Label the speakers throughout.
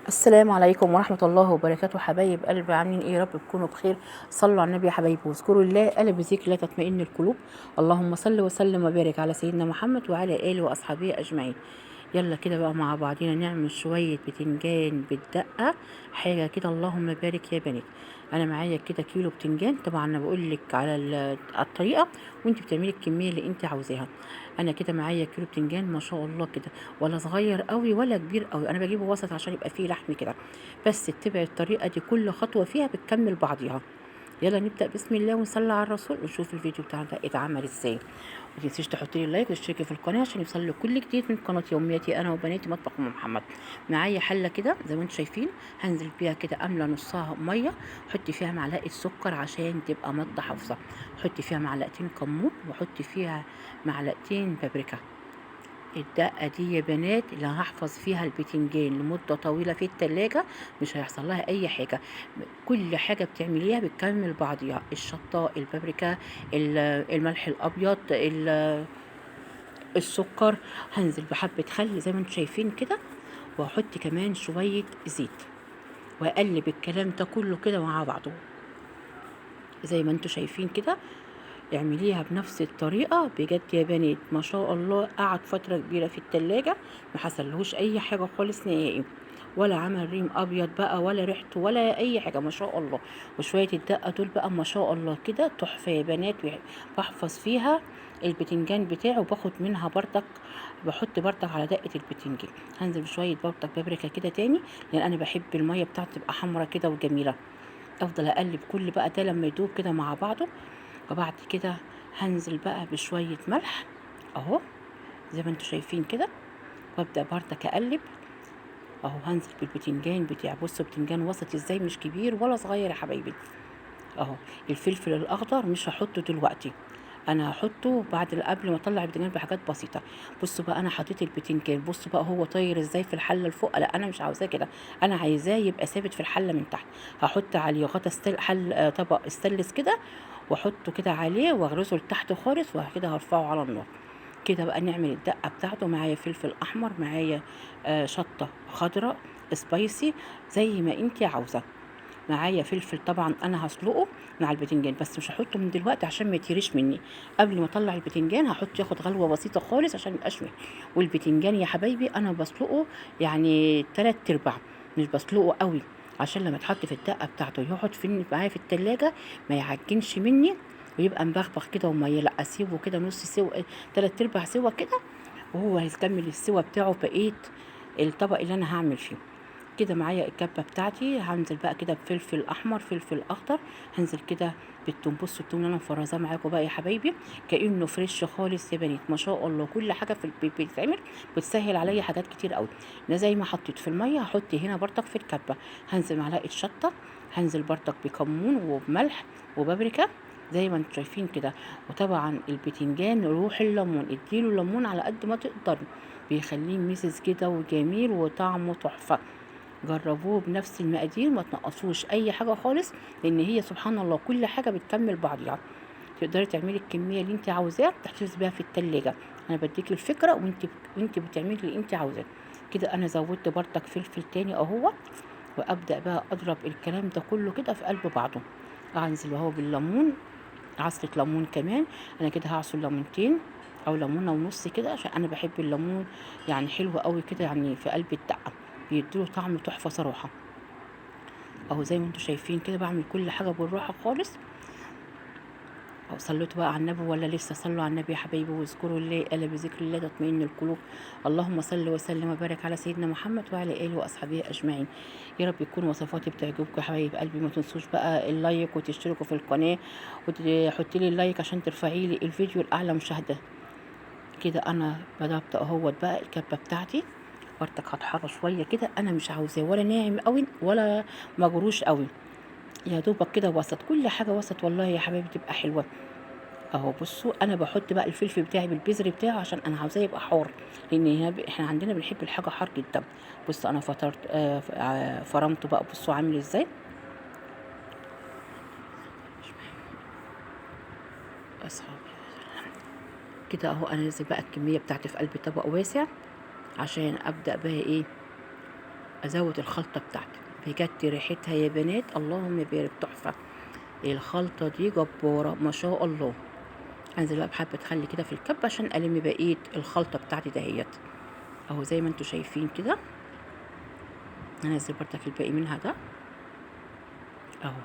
Speaker 1: السلام عليكم ورحمة الله وبركاته. حبايب قلبي، عاملين ايه؟ يا رب تكونوا بخير. صلوا على النبي يا حبايبي واذكروا الله، ألا بذكر لا تطمئن القلوب. اللهم صل وسلم وبارك على سيدنا محمد وعلى آله وأصحابه أجمعين. يلا كده بقى مع بعضينا نعمل شوية بتنجان بالدقة، حاجة كده اللهم بارك يا بنات. أنا معايا كده كيلو بتنجان، طبعا أنا بقول لك على الطريقة وانت بتعملي الكمية اللي انت عاوزاها. أنا كده معايا كيلو بتنجان ما شاء الله كده، ولا صغير قوي ولا كبير قوي، أنا بجيبه وسط عشان يبقى فيه لحم كده. بس اتبعي الطريقة دي، كل خطوة فيها بتكمل بعضيها. يلا نبدأ بسم الله ونصلي على الرسول ونشوف الفيديو بتاعنا ده اتعمل ازاي. ما تنسيش تحطي لي like وتشتركي في القناة عشان يوصل لك كل جديد من قناة يومياتي انا وبناتي مطبخ ام محمد. معايا حله كده زي ما انتم شايفين، هنزل بيها كده املى نصها مية، حطي فيها معلقه سكر عشان تبقى مادة حافظه، حطي فيها معلقتين كمون وحطي فيها معلقتين بابريكا. الدقة دي يا بنات اللي هحفظ فيها البتنجان لمدة طويلة في التلاجة، مش هيحصل لها اي حاجة. كل حاجة بتعمليها بتكمل بعضيها، الشطه، البابريكا، الملح الابيض، السكر. هنزل بحبه خل زي ما انتم شايفين كده، واحط كمان شوية زيت، واقلب الكلام ده كله كده مع بعضه زي ما انتم شايفين كده. اعمليها بنفس الطريقة بجد يا بنات ما شاء الله، قعد فترة كبيرة في التلاجة ما حصلهوش اي حاجة خالص نهائي، ولا عمل ريم ابيض بقى ولا ريحته ولا اي حاجة ما شاء الله. وشوية الدقة دول بقى ما شاء الله كده تحفة يا بنات. بحفظ فيها البتنجان بتاعه، وباخد منها بردك، بحط بردك على دقه البتنجان. هنزل بشوية بردك بابريكا كده تاني، لان انا بحب المية بتاعتي تبقى حمرا كده وجميلة. افضل اقلب كل بقى ده لما يدوب كده مع بعضه. وبعد كده هنزل بقى بشوية ملح اهو زي ما انتم شايفين كده، وابدأ بردك اقلب اهو. هنزل بالبتنجان بتاعي، بصوا بتنجان وسط ازاي، مش كبير ولا صغير يا حبايبي اهو. الفلفل الاخضر مش هحطه دلوقتي، انا هحطه بعد قبل ما اطلع البتنجان بحاجات بسيطة. بصوا بقى انا حطيت البتنجان، بصوا بقى هو طاير ازاي في الحلة لفوق. لا انا مش عاوزاه كده، انا عايزاه يبقى ثابت في الحلة من تحت. هحط عليه غطا حل طبق استانلس كده، واحطه كده عليه واغرزه لتحت خالص، وكده هرفعه على النار كده. بقى نعمل الدقة بتاعته. معايا فلفل احمر، معايا شطه خضراء سبايسي زي ما انتي عاوزه، معايا فلفل طبعا انا هسلقه مع البتنجان، بس مش هحطه من دلوقتي عشان ما يتهريش مني. قبل ما اطلع البتنجان هحط ياخد غلوه بسيطة خالص عشان ميبقاش وحش. والبتنجان يا حبايبي انا بسلقه يعني 3/4، مش بسلقه قوي، عشان لما يتحط في الدقة بتاعته يقعد معايا في التلاجة ما يعجنش مني ويبقى مبغبغ كده وما يلق. اسيبه كده نص سوا، 3/4 سوا كده، وهو هيكمل السوا بتاعه بقية الطبق اللي انا هعمل فيه كده. معايا الكبه بتاعتي، هنزل بقى كده بفلفل احمر، فلفل اخضر، هنزل كده بالثوم. بصوا الثوم اللي انا مفرزاه معاكم بقى يا حبايبي كانه fresh خالص يا بنات ما شاء الله. كل حاجة في البيت بتتعمل بتسهل عليا حاجات كتير قوي. انا زي ما حطيت في المية هحط هنا بردك في الكبه. هنزل معلقه شطه، هنزل بردك بكمون وبملح وبابريكا زي ما انتم شايفين كده. وطبعا البتنجان روح الليمون، اديله ليمون على قد ما تقدري، بيخليه ميزز كده وجميل وطعمه تحفة. جربوه بنفس المقادير، ما تنقصوش اي حاجة خالص، لان هي سبحان الله كل حاجة بتكمل بعضيها. تقدري تعملي الكمية اللي انت عاوزاها تحتفظي بيها في التلاجة. انا بديكي الفكرة وانت بتعملي اللي انت عاوزاه كده. انا زودت بردك فلفل تاني اهو، وابدا بقى اضرب الكلام ده كله كده في قلب بعضه. هنزل اهو بالليمون، عصره ليمون كمان. انا كده هعصر ليمونتين او ليمونه ونص كده، عشان انا بحب الليمون يعني حلو قوي كده، يعني في قلب الدقة بيديله طعم تحفة صراحة. اهو زي ما انتم شايفين كده بعمل كل حاجة بالراحة خالص. اهو صليتوا بقى على النبي ولا لسه؟ صلوا على النبي يا حبايبي واذكروا الله، الا بذكر الله تطمئن القلوب. اللهم صل وسلم وبارك على سيدنا محمد وعلى اله واصحابه اجمعين. يا رب يكون وصفاتي بتعجبكم يا حبايب قلبي. ما تنسوش بقى ال like وتشتركوا في القناة وتحطي لي ال like عشان ترفعي لي الفيديو لاعلى مشاهده كده. انا بدات اهوت بقى الكبه بتاعتي بردك هتحرى شوية كده، انا مش عاوزاه ولا ناعم قوي ولا مجروش قوي، يا دوبك كده وسط، كل حاجة وسط والله يا حبايبي تبقى حلوة اهو. بصوا انا بحط بقى الفلفل بتاعي بالبذر بتاعه عشان انا عاوزاه يبقى حار، لان احنا عندنا بنحب الحاجة حار جدا. بصوا انا فطرت فرمته بقى، بصوا عامل ازاي. اصحابي كده اهو. انا نازل بقى الكمية بتاعتي في قلب طبق واسع عشان ابدا بقى ايه ازود الخلطة بتاعتي. بجد ريحتها يا بنات اللهم بارك تحفة، الخلطة دي جبارة ما شاء الله. انزل بقى بحبه خل كده في الكب عشان الم بقية الخلطة بتاعتي دهيت اهو زي ما انتم شايفين كده. انزل بردك الباقي منها ده اهو.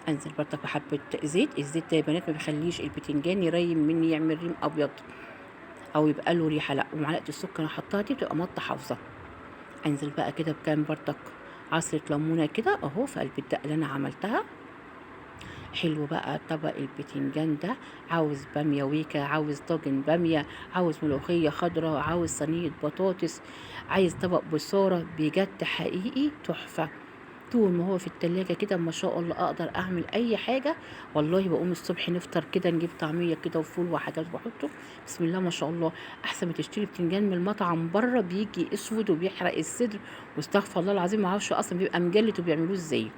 Speaker 1: انزل بردك بحبه زيت. الزيت ده يا بنات ما بيخليش البتنجان يريم مني، يعمل ريم ابيض او يبقى له ريحه، لا. ومعلقة السكر انا حطاها دي بتبقى مطه حافظه. انزل بقى كده بكام بردك عصره ليمونه كده اهو في قلب الدقة اللي انا عملتها. حلو بقى طبق البتنجان ده، عاوز باميه ويكا، عاوز طاجن باميه، عاوز ملوخية خضراء، عاوز صينية بطاطس، عايز طبق بصاره، بجد حقيقي تحفة. طول ما هو في التلاجة كده ما شاء الله اقدر اعمل اي حاجة والله. بقوم الصبح نفطر كده، نجيب طعميه كده وفول وحاجات واحطه بسم الله ما شاء الله، احسن ما تشتري بتنجان من المطعم بره بيجي اسود وبيحرق الصدر واستغفر الله العظيم، ما اعرفش اصلا بيبقى مجلد وبيعملوه ازاي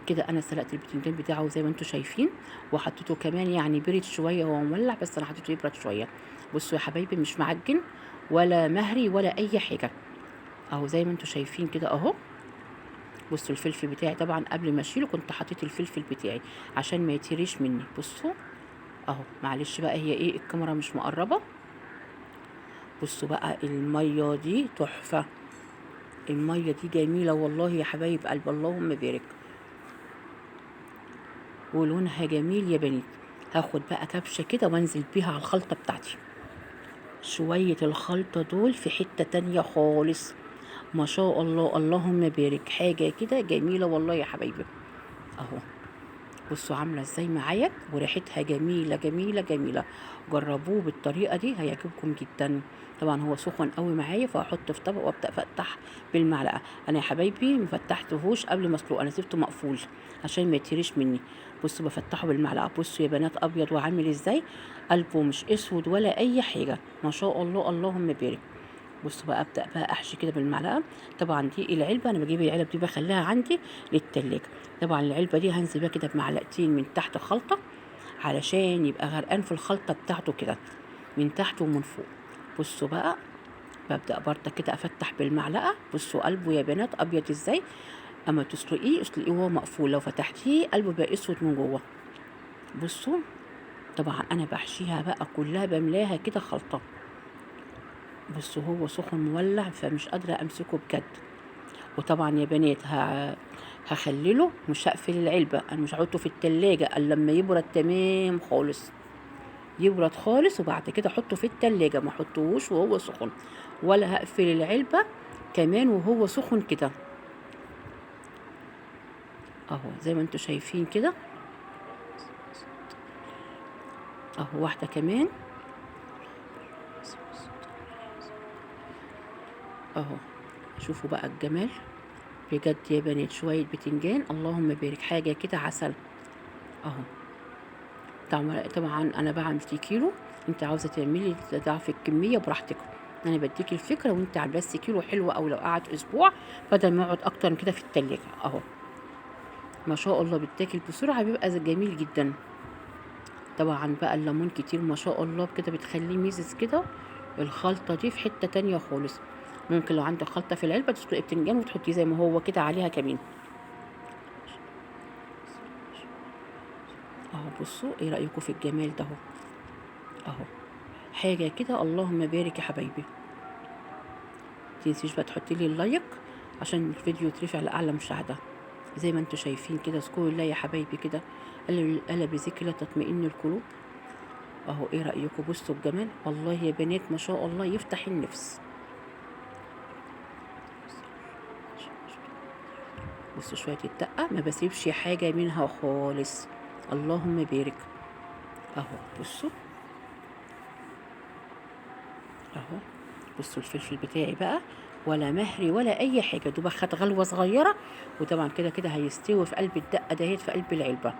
Speaker 1: كده. انا سلقت البتنجان بتاعه زي ما انتم شايفين، وحطيته كمان يعني برد شوية، هو مولع بس انا حطيته يبرد شوية. بصوا يا حبايبي مش معجن ولا مهري ولا اي حاجة اهو زي ما انتم شايفين كده اهو. بصوا الفلفل بتاعي طبعا قبل ما اشيله كنت حطيت الفلفل بتاعي عشان ما يتهريش مني. بصوا اهو، معلش بقى هي ايه الكاميرا مش مقربة. بصوا بقى المية دي تحفة، المية دي جميلة والله يا حبايب قلب اللهم بارك، ولونها جميل يا بنات. هاخد بقى كبشة كده وانزل بيها على الخلطة بتاعتي. شوية الخلطة دول في حتة تانية خالص ما شاء الله اللهم بارك، حاجة كده جميلة والله يا حبايبي اهو. بصوا عامله ازاي معايا، وريحتها جميلة جميلة جميلة. جربوه بالطريقة دي هيعجبكم جدا. طبعا هو سخن قوي معايا فهحطه في طبق وابدا افتح بالمعلقه. انا يا حبايبي ما فتحتهوش قبل ما اسلقه، انا سبته مقفول عشان ما يتهريش مني. بصوا بفتحه بالمعلقه، بصوا يا بنات ابيض وعامل ازاي، قلبه مش اسود ولا اي حاجة ما شاء الله اللهم بارك. بصوا بقى ابدا بقى احشي كده بالمعلقه. طبعا دي العلبة انا بجيب العلب دي بخليها عندي للتلاجة. طبعا العلبة دي هنزل بقى كده بمعلقتين من تحت الخلطة علشان يبقى غرقان في الخلطة بتاعته كده من تحت ومن فوق. بصوا بقى ببدا برده كده افتح بالمعلقه. بصوا قلبه يا بنات ابيض ازاي، اما تسلقيه اسلقيه وهو مقفول، لو فتحتيه قلبه بقى اسود من جوه. بصوا طبعا انا بحشيها بقى كلها، بملاها كده خلطه. بصوا هو سخن مولع فمش قادرة امسكه بجد. وطبعا يا بنات هخلله، مش هقفل العلبة، انا مش هحطه في التلاجة الا لما يبرد تمام خالص، يبرد خالص وبعد كده احطه في التلاجة، ما احطهوش وهو سخن، ولا هقفل العلبة كمان وهو سخن كده اهو زي ما انتم شايفين كده اهو. واحدة كمان اهو. شوفوا بقى الجمال بجد يا بنات، شوية بتنجان اللهم بارك، حاجة كده عسل اهو. طبعا انا بعمل كيلو، انت عاوزه تعملي تضاعفي الكمية براحتك، انا بديكي الفكرة وانت على بس كيلو حلو، او لو قعد اسبوع بدل ما يقعد اكتر من كده في التلاجة اهو. ما شاء الله بتاكل بسرعة، بيبقى جميل جدا. طبعا بقى الليمون كتير ما شاء الله كده بتخليه ميزز كده. الخلطة دي في حتة تانية خالص. ممكن لو عندك خلطه في العلبة تسلقي بتنجان وتحطيه زي ما هو كده عليها كمان اهو. بصوا ايه رايكم في الجمال ده اهو اهو، حاجة كده اللهم بارك يا حبايبي. متنسيش بقى تحطي لي ال like عشان الفيديو يترفع لاعلى مشاهده. زي ما انتم شايفين كده اذكروا الله يا حبايبي كده، الا بذكر الله تطمئن القلوب اهو. ايه رايكم؟ بصوا الجمال والله يا بنات ما شاء الله يفتح النفس. بصوا شوية الدقة ما بسيبش حاجة منها خالص اللهم بارك اهو. بصوا اهو، بصوا الفلفل بتاعي بقى ولا مهري ولا اي حاجة، دوب خد غلوه صغيرة، وطبعا كده كده هيستوي في قلب الدقة دهيت في قلب العلبة.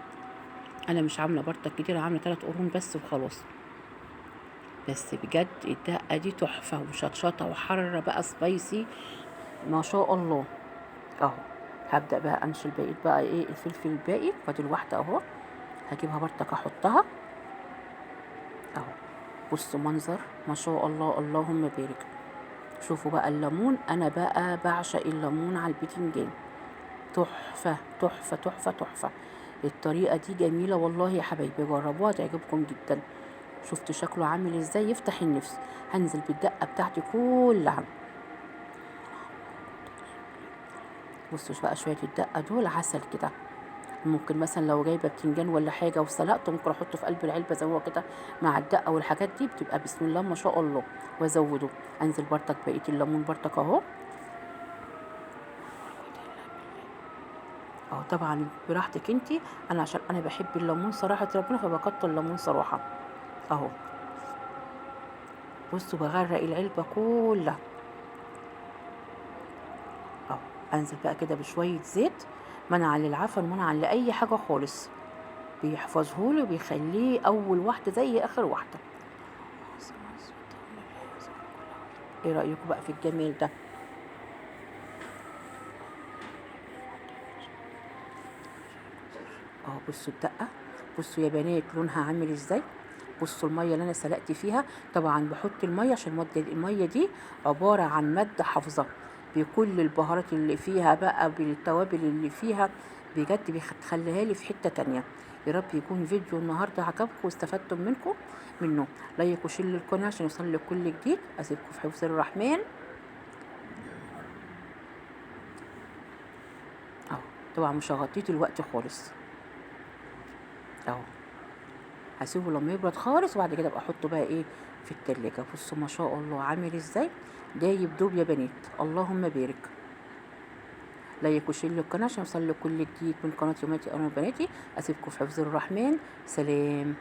Speaker 1: انا مش عامله برطه كتير، عامله 3 قرون بس وخلاص. بس بجد الدقة دي تحفة وشطشطه وحاره بقى سبايسي ما شاء الله اهو. هبدا بقى انشل بقية بقى ايه الفلفل الباقي، فاضل واحدة اهو، هجيبها برطك احطها اهو. بصوا منظر ما شاء الله اللهم بارك. شوفوا بقى الليمون، انا بقى بعشق الليمون على البتنجان، تحفة تحفة تحفة تحفة. الطريقة دي جميلة والله يا حبايبي، جربوها تعجبكم جدا. شفتوا شكله عامل ازاي، يفتح النفس. هنزل بالدقه بتاعتي كلها. بصوا بقى شوية الدقة دول عسل كده. ممكن مثلا لو جايبه بتنجان ولا حاجة وسلقته ممكن احطه في قلب العلبة زي هو كده مع الدقة والحاجات دي، بتبقى بسم الله ما شاء الله. وازوده، انزل برضك بقية الليمون برضك اهو. اهو طبعا براحتك انتي، انا عشان انا بحب الليمون صراحة ربنا فبكتر الليمون صراحة اهو. بصوا بغرق العلبة كلها اهو. انزل بقى كده بشوية زيت، منعا للعفن منعا لاي حاجة خالص، بيحفظهولي وبيخليه اول واحدة زي اخر واحدة. ايه رايكم بقى في الجمال ده؟ اهو بصوا الدقة، بصوا يا بنات لونها عامل ازاي. بصوا المية اللي انا سلقت فيها، طبعا بحط المية عشان المية دي عبارة عن مادة حافظه بكل البهارات اللي فيها بقى، بالتوابل اللي فيها، بجد بتخليها لي في حتة تانية. يا رب يكون فيديو النهارده عجبكم واستفدتم منه. like و share للقناة عشان يوصل لكل جديد. اسيبكم في حفظ الرحمن اهو. طبعا مش هغطيه دلوقتي خالص اهو، هسيبه لما يبرد خالص وبعد كده ابقى احطه بقى ايه في التلاجة. بصوا ما شاء الله عامل ازاي، دايب دوب يا بنات، اللهم بارك. like و share للقناة عشان يوصل لكل جديد من قناة يوماتي انا وبناتي. اسيبكم في حفظ الرحمن، سلام.